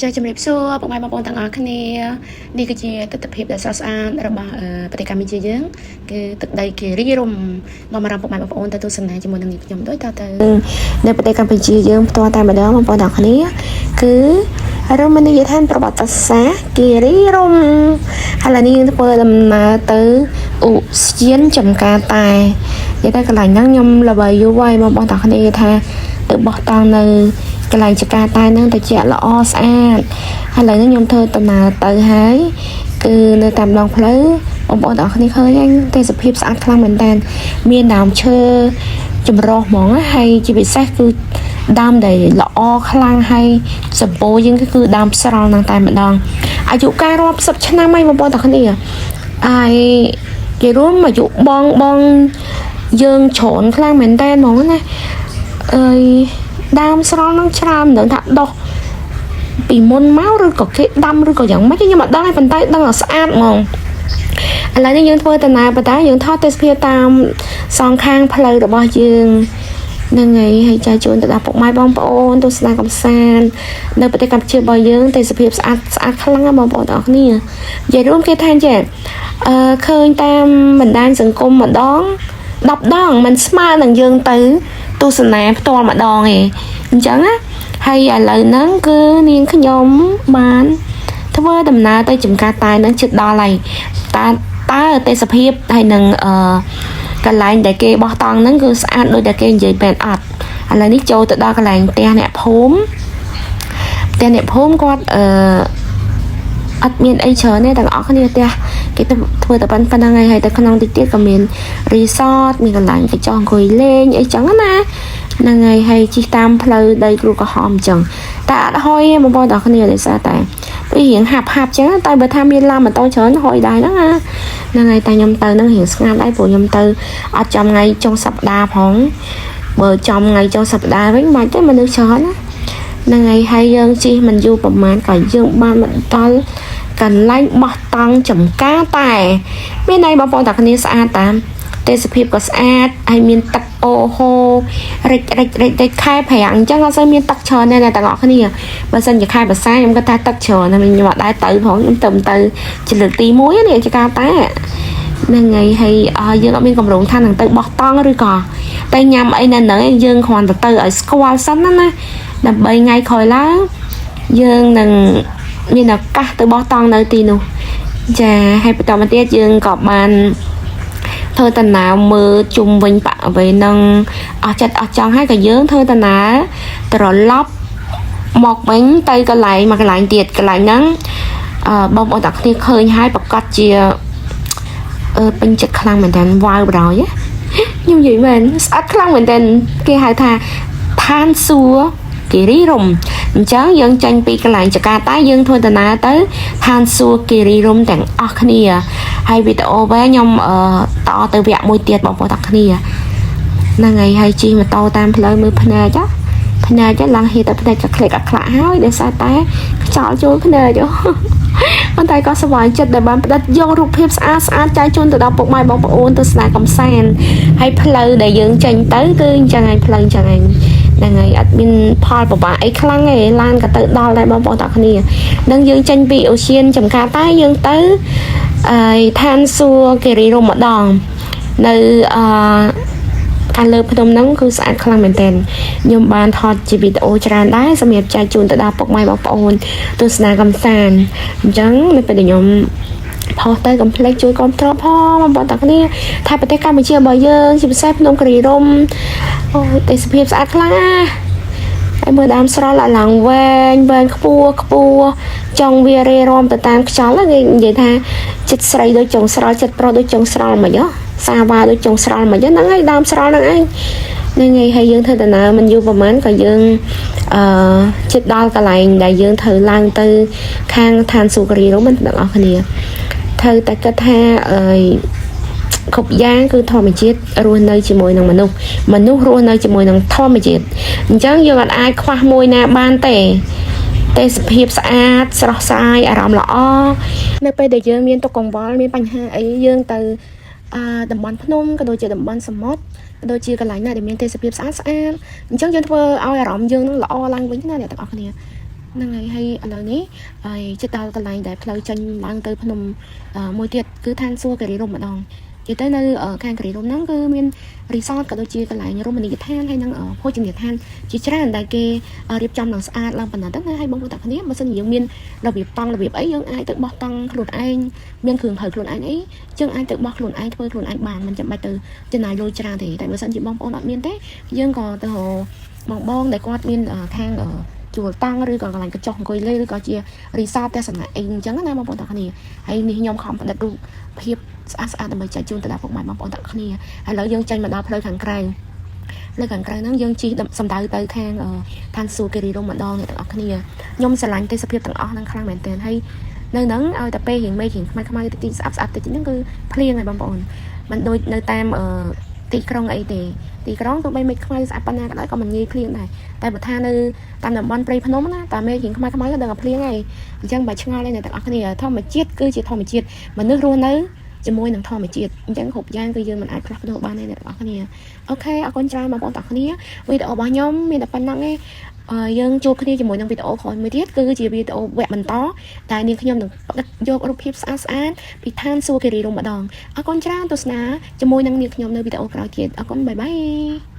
ចាជំរាបសួរពុកម៉ែបងប្អូនទាំងអស់គ្នានេះគឺជាទស្សនវិជ្ជាដ៏ស្រស់ស្អាតរបស់ប្រទេសកម្ពុជាយើងគឺទឹកដីគិរីរម្យនាំអារម្មណ៍ពុកម៉ែបងប្អូនទៅទស្សនាជាមួយនឹងនាងខ្ញុំដូចតទៅនៅប្រទេសកម្ពុជាយើងផ្ទាល់តែម្ដងបងប្អូនទាំងអស់គ្នាគឺរមណីយដ្ឋានប្រវត្តិសាស្ត្រគិរីរម្យឥឡូវនេះយើងធ្វើដំណើរទៅឧទ្យានចំការតែនិយាយតែកន្លែងហ្នឹងខ្ញុំល្បីយូរហើយបងប្អូនទាំងអស់គ្នាថាទៅបោះតង់នៅកន្លែងចការតែហ្នឹងទៅជាល្អស្អាតហើយឥឡូវនេះខ្ញុំធ្វើដំណើរទៅហើយគឺនៅតាមដងផ្លូវបងប្អូនទាំងអស់គ្នាឃើញហើយទេសភាពស្អាតខ្លាំងមែនតើមានដើមឈើចម្រុះហ្មងណាហើយជាពិសេសគឺដើមដែលល្អខ្លាំងហើយសម្បូរជាងគេគឺដើមស្រល់ហ្នឹងតែម្ដងអាយុកាលរាប់សិបឆ្នាំហើយបងប្អូនទាំងគ្នាហើយគេរួមអាយុបងបងយើងច្រើនខ្លាំងមែនតើហ្មងណាអើយដើមស្រល់ហ្នឹងច្រើនមិនដឹងថាដុះពីមុនមកឬក៏គេដាំឬក៏យ៉ាងម៉េចខ្ញុំអត់ដឹងទេប៉ុន្តែដឹងថាស្អាតហ្មងឥឡូវនេះយើងធ្វើដំណើរប៉ុន្តែយើងថតទេសភាពតាមសងខាងផ្លូវរបស់យើងហ្នឹងហើយហើយចែកជូនទៅដល់ពុកម៉ែបងប្អូនទស្សនាកំសាន្តនៅប្រទេសកម្ពុជារបស់យើងទេសភាពស្អាតស្អាតខ្លាំងណាស់បងប្អូនទាំងអស់គ្នានិយាយរួមគេថាចេះអឺឃើញតាមបណ្ដាញសង្គមម្ដង10ដងมันស្មើនឹងយើងទៅទស្សនាផ្ទាល់ម្ដងឯងអញ្ចឹងណាហើយឥឡូវហ្នឹងគឺនាងខ្ញុំបានធ្វើដំណើរទៅចំការតែនឹងជិតដល់ហើយតើតើទេសភាពហើយនឹងកន្លែងដែលគេបោះតង់ហ្នឹងគឺស្អាតដូចដែលគេនិយាយមែនអត់ឥឡូវនេះចូលទៅដល់កន្លែងផ្ទះអ្នកភូមិផ្ទះអ្នកភូមិគាត់អត់មានអីច្រើនទេទាំងអស់គ្នាផ្ទះគេទៅធ្វើតែប៉ុណ្្នឹងហើយហើយទៅក្នុងតិចទៀតក៏មាន resort មានកន្លែងគេចង់អង្គុយលេងអីចឹងណាហ្នឹងហើយហើយជិះតាមផ្លូវដីគ្រូក្រហមអញ្ចឹងតែអត់ហុយទេបងប្អូនទាំងគ្នាដោយសារតែវារៀងហាប់ហាប់ចឹងតែបើថាមានឡានម៉ូតូច្រើនហុយដែរហ្នឹងណាហ្នឹងហើយតែខ្ញុំទៅហ្នឹងរៀងស្ងាត់ដែរព្រោះខ្ញុំទៅអត់ចំថ្ងៃចុងសប្តាហ៍ផងបើចំថ្ងៃចុងសប្តាហ៍វិញមិនទេមនុស្សច្រើនណាហ្នឹងហើយហើយយើងជិះមិនយូរប្រហែលក៏យើងបានមកដល់កន្លែងបោះតង់ចំការតែមានន័យបងប្អូនតាគ្នាស្អាតតាមទេសភាពក៏ស្អាតហើយមានទឹកអូហូរិចរិចរិចរិចខែប្រាំងអញ្ចឹងអត់សូវមានទឹកច្រើនទេអ្នកទាំងអស់គ្នាបើសិនជាខែប្រសាខ្ញុំគាត់ថាទឹកច្រើនតែខ្ញុំអត់ដែរទៅផងខ្ញុំទៅទៅជាលើកទី1នេះជាការតែហ្នឹងហើយហើយយើងអត់មានកម្រងថានឹងទៅបោះតង់ឬក៏តែញ៉ាំអីនៅហ្នឹងឯងយើងគ្រាន់តែទៅឲ្យស្គាល់សិនណាណាដើម្បីថ្ងៃក្រោយឡើងយើងនឹងមានឱកាសទៅបោះតង់នៅទីនោះចាហើយបន្តមកទៀតយើងក៏បានធ្វើដំណើរមើលជុំវិញបរិវេណនឹងអស់ចិត្តអស់ចង់ហើយក៏យើងធ្វើដំណើរត្រឡប់មកវិញទៅកន្លែងមកកន្លែងទៀតកន្លែងហ្នឹងបងប្អូនទាំងគ្នាឃើញហើយប្រកាសជាពេញចិត្តខ្លាំងមែនតើវ៉ាវបណ្ដោយខ្ញុំនិយាយមែនស្អាតខ្លាំងមែនតើគេហៅថាឋានសួគ៌គិរីរម្យអញ្ចឹងយើងចេញពីកន្លែងចកាតែយើងធ្វើដំណើរទៅឋានសួគ៌គិរីរម្យទាំងអស់គ្នាហើយវីដេអូវិញខ្ញុំតទៅវគ្គមួយទៀតបងប្អូនទាំងគ្នាហ្នឹងហើយហើយជិះម៉ូតូតាមផ្លូវមើលភ្នែកចាភ្នែកឡើងហៀតែភ្នែកក៏ក្លេកអក្លាក់ហើយដោយសារតែខ្យល់ចូលភ្នែកប៉ុន្តែក៏សប្បាយចិត្តដែលបានផ្ដិតយករូបភាពស្អាតស្អាតចែកជូនទៅដល់ពុកម៉ែបងប្អូនទស្សនាកំសាន្តហើយផ្លូវដែលយើងចេញទៅគឺអញ្ចឹងហើយផ្លូវអញ្ចឹងហើយហ្នឹងហើយអត់មានផលពិបាកអីខ្លាំងទេឡានក៏ទៅដល់ដែរបងប្អូនទាំងគ្នានឹងយើងចេញពីអូសៀនចំការតែយើងទៅអឺឋានសួគ៌គិរីរម្យម្ដងនៅអឺខាងលើភ្នំហ្នឹងគឺស្អាតខ្លាំងមែនទែនខ្ញុំបានថតជាវីដេអូច្រើនដែរសម្រាប់ចែកជូនទៅដល់ពុកម៉ែបងប្អូនទស្សនាកំសាន្តអញ្ចឹងនៅពេលដែលខ្ញុំផុសទៅកុំភ្លេចជួយគាំទ្រផងបងប្អូនទាំងគ្នាថាប្រទេសកម្ពុជារបស់យើងជាពិសេសភ្នំគិរីរម្យអូយទេសភាពស្អាតខ្លាំងណាស់ហើយមើលដើមស្រល់ឡើងវែងវែងខ្ពស់ខ្ពស់ចង់វារេរំទៅតាមខ្យល់គេនិយាយថាចិត្តស្រីដូចចុងស្រល់ចិត្តប្រុសដូចចុងស្រល់មិនហ៎សាវ៉ាដូចចុងស្រល់មិនហ្នឹងហើយដើមស្រល់ហ្នឹងឯងហ្នឹងហើយហើយយើងធ្វើដំណើរមិនយូរប្រហែលក៏យើងចិត្តដល់កន្លែងដែលយើងត្រូវឡើងទៅខាងឋានសួគ៌គិរីរម្យទាំងអស់គ្នាត្រូវតែគិតថាអឺគ្រប់យ៉ាងគឺធម្មជាតិរស់នៅជាមួយនឹងមនុស្សមនុស្សរស់នៅជាមួយនឹងធម្មជាតិអញ្ចឹងយើងអាចខ្វះមួយណាបានទេទេសភាពស្អាតស្រស់ស្រាយអារម្មណ៍ល្អនៅពេលដែលយើងមានទុក្ខកង្វល់មានបញ្ហាអីយើងទៅតំបន់ភ្នំក៏ដូចជាតំបន់សមុទ្រក៏ដូចជាកន្លែងណាដែលមានទេសភាពស្អាតស្អាតអញ្ចឹងយើងធ្វើឲ្យអារម្មណ៍យើងនឹងល្អឡើងវិញណាអ្នកទាំងអស់គ្នា ហ្នឹងហើយហើយឥឡូវនេះហើយចិត្តដល់កន្លែងដែលផ្លូវចេញឡើងទៅភ្នំមួយទៀតគឺឋានសួគ៌គិរីរម្យម្ដងនិយាយទៅនៅខាងគិរីរម្យហ្នឹងគឺមាន resort ក៏ដូចជាកន្លែងរមណីយដ្ឋានហើយនិងភោជនីយដ្ឋានជាច្រើនដែលគេរៀបចំឡើងស្អាតឡើងប៉ុណ្ណឹងទៅណាហើយបងប្អូនទាំងគ្នាបើសិនជាយើងមានរបៀបតង់របៀបអីយើងអាចទៅបោះតង់ខ្លួនឯងមានគ្រឿងប្រើខ្លួនឯងអីយើងអាចទៅបោះខ្លួនឯងធ្វើខ្លួនឯងបានមិនចាំបាច់ទៅចំណាយលុយច្រើនទេតែបើសិនជាបងប្អូនអត់មានទេយើងក៏ទៅរកបងបងដែលគាត់មានខាងជួលតង់ឬក៏កន្លែងកញ្ចុះអង្គុយលេឬក៏ជា resort ផ្ទះសំណាក់អីអញ្ចឹងណាបងប្អូនទាំងគ្នាហើយនេះខ្ញុំខំផ្ដិតរូបភាពស្អាតស្អាតដើម្បីចែកជូនទៅដល់ពុកម៉ែបងប្អូនទាំងគ្នាឥឡូវយើងចេញមកដល់ផ្លូវខាងក្រៅផ្លូវខាងក្រៅហ្នឹងយើងជិះសំដៅទៅខាងឋានសួគ៌គិរីរម្យម្ដងអ្នកទាំងអស់គ្នាខ្ញុំស្រឡាញ់ទេសភាពទាំងអស់ហ្នឹងខ្លាំងមែនទែនហើយនៅហ្នឹងឲ្យតែពេលរៀងមេឃរៀងខ្មៅខ្មៅតិចស្អាប់ស្អាប់តិចហ្នឹងគឺភ្លៀងហើយបងប្អូនមិនដូចនៅតាមទីក្រុងអីទេទីក្រុងទោះបីមេឃខ្មៅស្អាតប៉ុណ្ណាក៏ដោយក៏មិនងាយភ្លៀងដែរតែបើថានៅតាមតំបន់ព្រៃភ្នំណាតាមេឃរៀងខ្មៅខ្មៅក៏ដឹងតែភ្លៀងហើយអញ្ចឹងបើឆ្ងល់ឯអ្នកទាំងអស់គ្នាធម្មជាតិគឺជាធម្មជាតិមនុស្សរស់នៅជាមួយនឹងធម្មជាតិអញ្ចឹងគ្រប់យ៉ាងគឺយើងមិនអាចផ្លាស់ប្ដូរបានទេអ្នកទាំងអស់គ្នាOK អរគុណច្រើនបងប្អូនទាំងអស់គ្នាវីដេអូរបស់ខ្ញុំមានតែប៉ុណ្ណឹងឯងយើងជួបគ្នាជាមួយនឹងវីដេអូក្រោយមួយទៀតគឺជាវីដេអូវគ្គបន្តតែនាងខ្ញុំនឹងផ្ដិតយករូបភាពស្អាតស្អាតពីឋានសួគ៌គិរីរម្យម្ដងអរគុណច្រើនទស្សនាជាមួយនឹងនាងខ្ញុំនៅវីដេអូក្រោយទៀតអរគុណ bye bye.